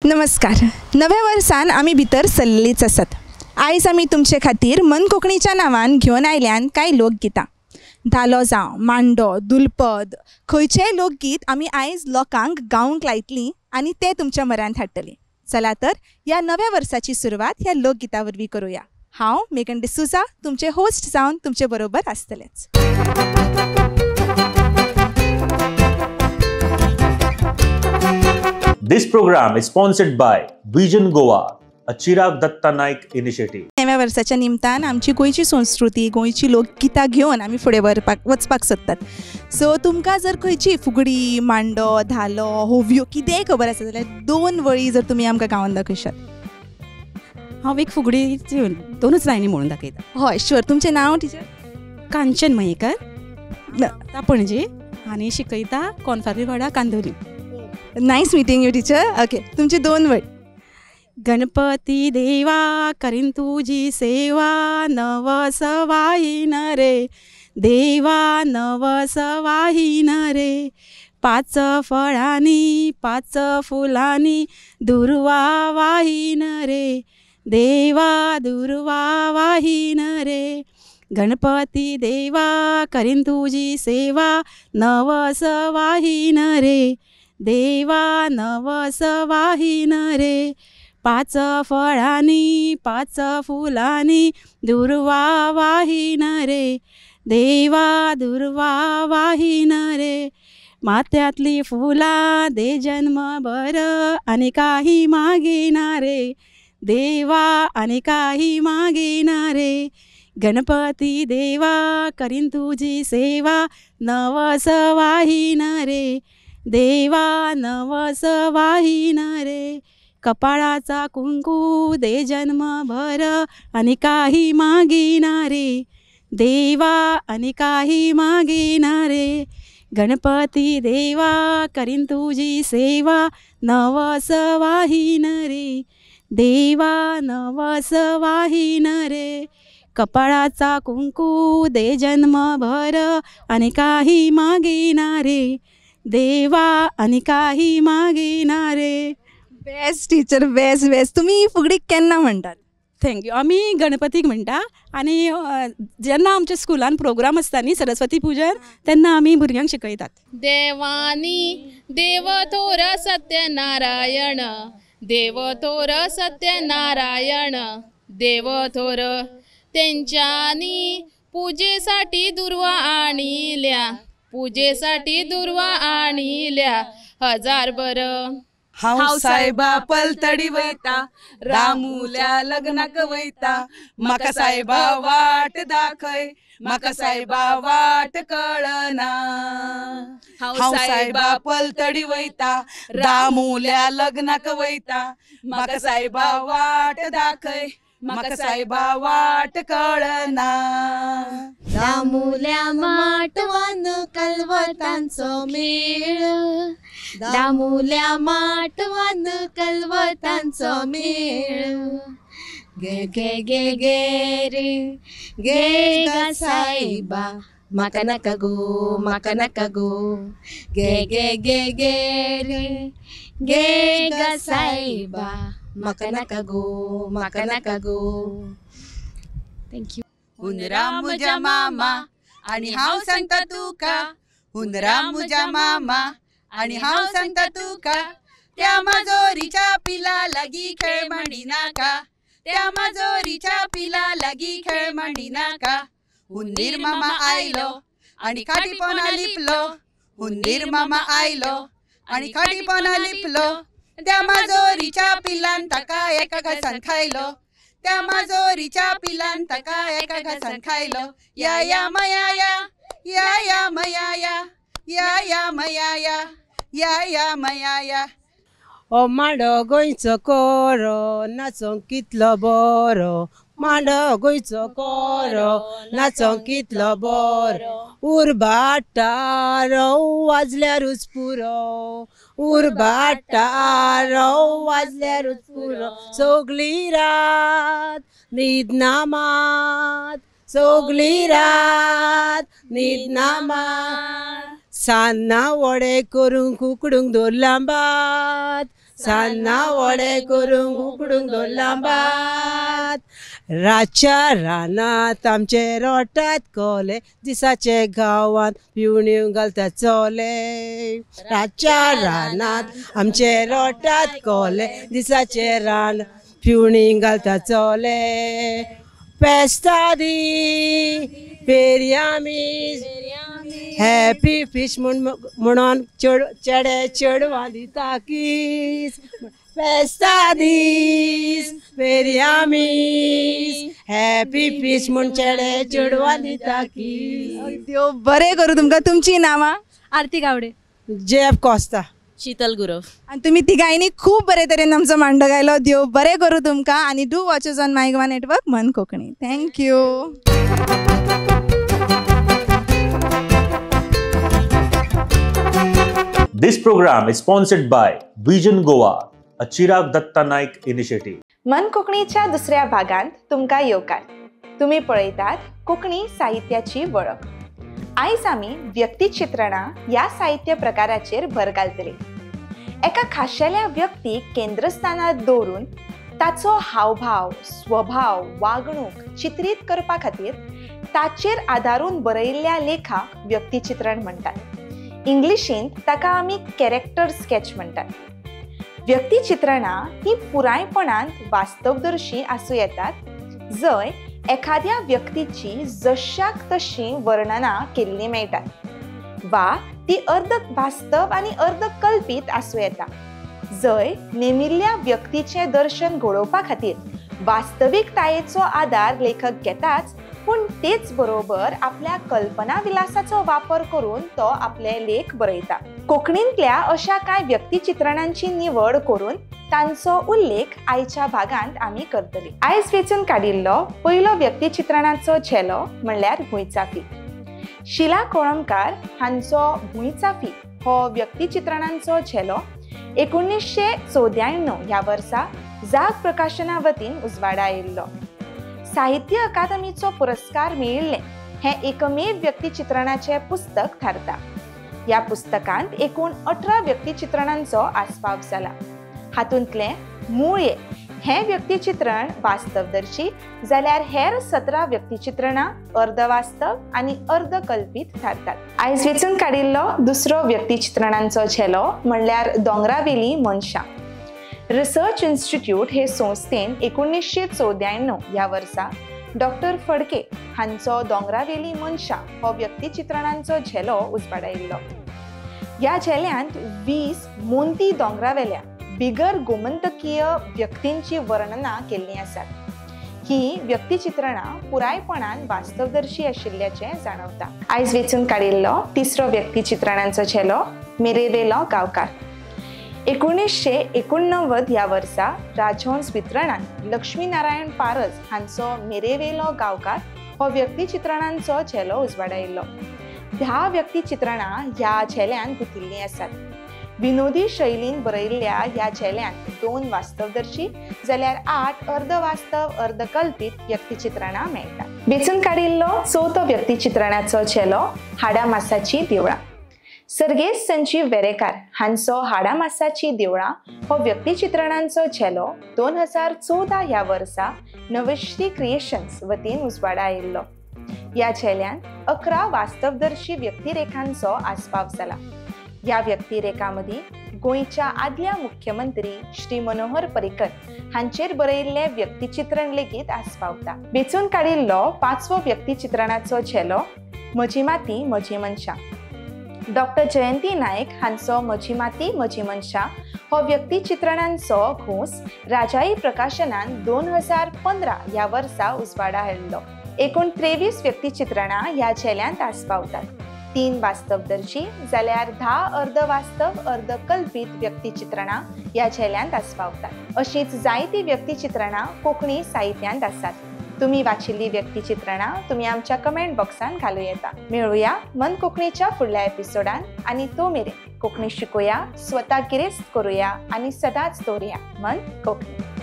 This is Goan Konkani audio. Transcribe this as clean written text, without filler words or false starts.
नमस्कार. नव्या वर्सान आमी भितर सरलेलीच आसात. आयज आमी तुमचे खातीर मन कोंकणीच्या नांवान घेवन आयल्यान कांय लोकगितां. धालो जावं, मांडो, दुलपद, खंयचेय लोकगीत आमी आयज लोकांक गावंक लायतलीं आनी तें तुमच्या म्हऱ्यांत हाडटलीं. चला तर ह्या नव्या वर्साची सुरवात ह्या लोकगिता वरवीं करुया. हांव मेगन डिसुजा तुमचे होस्ट जावन तुमचे बरोबर आसतलेंच. This program is sponsored by Vision Goa, a Chirag Datta Naik initiative. नव्या वर्साच्या निमतान आमची गोंयची संस्कृती, गोंयची लोकगितां घेवन आमी फुडें वचपाक सोदतात. सो तुमकां जर खंयची फुगडी, मांडो, धालो, होवयो कितेंय खबर आसा जाल्यार दोन वळी जर तुमी आमकां गावन दाखयशात. हांव एक फुगडीची दोनूच लायनी म्हणून दाखयता. हय, शुअर. तुमचें नांव टिचर? कांचन मयेकर, पणजी, आनी शिकयता कोनफारीवाडा, Candolim. Nice meeting you teacher. Okay, तुमचे दोन वळी. गणपती देवा करीन तुजी सेवा, नवस वाहीन रे देवा, नवस वाहीन रे. पाच फळांनी पाच फुलांनी दुर्वा वाहीन रे देवा, दुर्वा वाहीन रे. गणपती देवा करीन तुजी सेवा, नवस वाहीन रे देवा, नवस वाहीन रे. पाच फळांनी पाच फुलांनी दुर्वा वाहीन रे देवा, दुर्वा वाहीन रे. माथ्यांतली फुलां दे जन्मभर, आनी काही मागिना रे देवा, आनी काही मागिना रे. गणपती देवा करीन तुजी सेवा, नवस वाहीन रे देवा, नवस वाहीन रे. कपाळाचा कुंकू दे जन्मभर, आनी काही मागिना रे देवा, आनी काही मागिना रे. गणपती देवा करीन तुजी सेवा, नवस वाहीन रे देवा, नवस वाहीन रे. कपाळाचा कुंकू दे जन्मभर, आनी काही मागिना रे देवा, आनी काही मागिना रे. Best teacher, best best. तुमी फुगडी केन्ना म्हणटात? Thank you. आमी गणपतीक म्हणटा, आनी जेन्ना आमच्या स्कुलान प्रोग्राम आसता न्ही सरस्वती पुजन, तेन्ना आमी भुरग्यांक शिकयतात. देवानी देव थोर सत्यनारायण, देव थोर सत्यनारायण, देव थोर. तेंच्यांनी पुजेसाठी दुर्वा आणिल्या, पुजेसाठी दुर्वा आणिल्या हजार बर. हांव सायबा पलतडी वयता, रामुल्या लग्नाक वयता, म्हाका सायबा वाट दाखय, म्हाका सायबा वाट कळना. हांव सायबा पलतडी वयता, रामुल्या लग्नाक वयता, म्हाका सायबा वाट दाखय, म्हाका सायबा वाट कळना. दामुल्या माटवान कलवतांचो मेळ, दामुल्या माटवान कलवतांचो मेळ. गे गे गे गे रे गे गा सायबा, म्हाका नाका गो, म्हाका नाका गो. गे गे गे गे रे गे गा सायबा, म्हाका नाका गो, म्हाका नाका गो. Thank you. हुंदरा म्हज्या मामा आनी हांव सांगता तुका, हुंदरा म्हज्या मामा आनी हांव सांगता तुका, त्या माजोरीच्या पिला लागीं खेळ मांडी नाका, त्या माजोरीच्या पिला लागीं खेळ मांडी नाका. हुंदीर मामा आयलो आनी खाटी पोना लिपलो, हुंदीर मामा आयलो आनी खाटी पोना लिपलो, त्या माजोरीच्या पिलान ताका एका घासान खायलो, त्या माजोरीच्या पिलान ताका एका घासान खायलो. या या मया या, या या मया या, या या मया या, या या मया या. ओ मांडो गोंयचो कोरो नाचोंक कितलो बरो, मांडो गोंयचो कोरो नाचोंक कितलो बरो. उरबाटारो वाजल्यारूच पुरो, उरबाटारो वाजल्यारूच पुरो. सगली रात न्हीद ना मात, सगली रात न्हीद ना मात. सान्नां वडे करूंक उकडूंक दवरलां भात, सान्नां वडे करूंक उकडूंक दवरलां भात. रातच्या रानांत आमचे रोटात कोले, दिसाचे गांवांत पिवण्यो घालतात चोले. रातच्या रानांत आमचे रोटात कोले, दिसाचे रान पिवणी घालतात चोले. फेस्ता दी फेरयामीस हॅपी फीश म्हणून चेडे चेडवां दिता कीस. फेस्ता दीस फेरयामीस हॅपी फीश म्हूण चेडे चेडवां दिता कीस. देव बरें करूं तुमकां. तुमचीं नांवां? आरती गावडे, जेफ कोस्ता, शीतल गुरव. आनी तुमी तिगांयनी खूब बरे तरेन आमचो मांडो गायलो. देव बरें करूं तुमकां. आनी do watch us on My Goa network मन Konkani. Thank you. This program is sponsored by Vision Goa, a Chirag Datta Naik initiative. मन कोंकणीच्या दुसऱ्या भागांत तुमकां येवकार. तुमी पळयतात कोंकणी साहित्याची वळख. आयज आमी व्यक्तिचित्रणां ह्या साहित्य प्रकाराचेर भर घालतले. एका खाशेल्या व्यक्तीक केंद्रस्थानार दवरून ताचो हावभाव, स्वभाव, वागणूक चित्रीत करपा खातीर ताचेर आदारून बरयिल्ल्या लेखाक व्यक्तिचित्रण म्हणटात. इंग्लिशींत ताका आमी कॅरेक्टर स्कॅच म्हणटात. व्यक्तिचित्रणां ही पुरायपणान वास्तवदर्शी आसूं येतात, जंय एखाद्या व्यक्तीची जशाक तशी वर्णनां केल्लीं मेळटात, वा ती अर्द वास्तव आनी अर्द कल्पीत आसूं येता, जंय नेमिल्ल्या व्यक्तीचें दर्शन घडोवपा खातीर वास्तविकतायेचो आदार लेखक घेताच, पूण तेच बरोबर आपल्या कल्पना विलासाचो वापर करून तो आपले लेख बरयता. कोंकणींतल्या अशा कांय व्यक्तिचित्रणांची निवड करून तांचो उल्लेख आयच्या भागांत आमी करतली. आयज वेंचून काडिल्लो पयलो व्यक्तिचित्रणाचो झेलो म्हणल्यार भुंयचाफी. शिला कोळंबकार हांचो भुंयचाफी हो व्यक्तिचित्रणांचो झेलो 1994 ह्या वर्सा जाग प्रकाशना वतीन उजवाडा आयिल्लो. साहित्य अकादमीचो पुरस्कार मेळिल्लें हें एकमेव व्यक्तिचित्रणाचें पुस्तक थारता. ह्या पुस्तकांत एकूण 18 व्यक्तिचित्रणांचो आस्पाव जाला. हातूंतलें मुळे हें व्यक्तिचित्रण वास्तवदर्शी जाल्यार हेर 17 व्यक्तिचित्रणां अर्धवास्तव आनी अर्धकल्पीत थारतात. आयज वेंचून काडिल्लो दुसरो व्यक्तिचित्रणांचो झेलो म्हणल्यार दोंगरावेली मनशां. रिसर्च इन्स्टिट्यूट हे संस्थेन 1994 ह्या वर्सा डॉक्टर फडके हांचो दोंगरावेली मनशां हो व्यक्तिचित्रणांचो झेलो उजवाडायिल्लो. ह्या झेल्यांत 20 मोंती दोंगरावेल्या बिगर गोमंतकीय व्यक्तींची वर्णनां केल्लीं आसात. ही व्यक्तिचित्रणां पुरायपणान वास्तवदर्शी आशिल्ल्याचें जाणवता. आयज वेंचून काडिल्लो तिसरो व्यक्तिचित्रणांचो झेलो मेरेवेलो गांवकार. 1989 ह्या वर्सा राजहंस वितरणान लक्ष्मीनारायण पारज हांचो मेरेवेलो गांवकार हो व्यक्तिचित्रणांचो झेलो उजवाडायिल्लो. 10 व्यक्तिचित्रणां ह्या झेल्यांत गुंथिल्लीं आसात. विनोदी शैलीन बरयिल्ल्या ह्या झेल्यांत 2 वास्तवदर्शी जाल्यार 8 अर्धवास्तव अर्धकल्पीत व्यक्तिचित्रणां मेळटात. वेंचून काडिल्लो चवथो व्यक्तिचित्रणाचो झेलो हाडा मासाची देवळां. सर्गेस्त संजीव वेरेकार हांचो हाडा मासाची देवळां हो व्यक्तिचित्रणांचो झेलो 2014 ह्या वर्सा नवश्री क्रिएशन्स वतीन उजवाडा आयिल्लो. ह्या झेल्यांत 11 वास्तवदर्शी व्यक्तिरेखांचो आस्पाव जाला. ह्या व्यक्तिरेखां मदीं गोंयच्या आदल्या मुख्यमंत्री श्री मनोहर पर्रीकर हांचेर बरयिल्लें व्यक्तिचित्रण लेगीत आस्पावता. वेंचून काडिल्लो पांचवो व्यक्तिचित्रणाचो झेलो म्हजी माती म्हजी मनशां. डॉक्टर जयंती नायक हांचो म्हजी माती म्हजी मनशां हो व्यक्तिचित्रणांचो घोंस राजाई प्रकाशनान 2015 ह्या वर्सा उजवाडा हाडलो. एकूण 23 व्यक्तिचित्रणां ह्या झेल्यांत आस्पावतात. 3 वास्तवदर्शी जाल्यार 10 अर्धवास्तव अर्धकल्पीत व्यक्तिचित्रणां ह्या झेल्यांत आस्पावतात. अशीच जायतीं व्यक्तिचित्रणां कोंकणी साहित्यांत आसात. तुम्ही वाचिल्ली व्यक्तिचित्रणां तुमी आमच्या कमेंट बॉक्सान घालूं येता. मेळुया मन कोंकणीच्या फुडल्या एपिसोडान आनी तो मेरेन कोंकणी शिकोया, स्वता गिरेस्त करुया आनी सदांच दवरुया मन कोंकणी.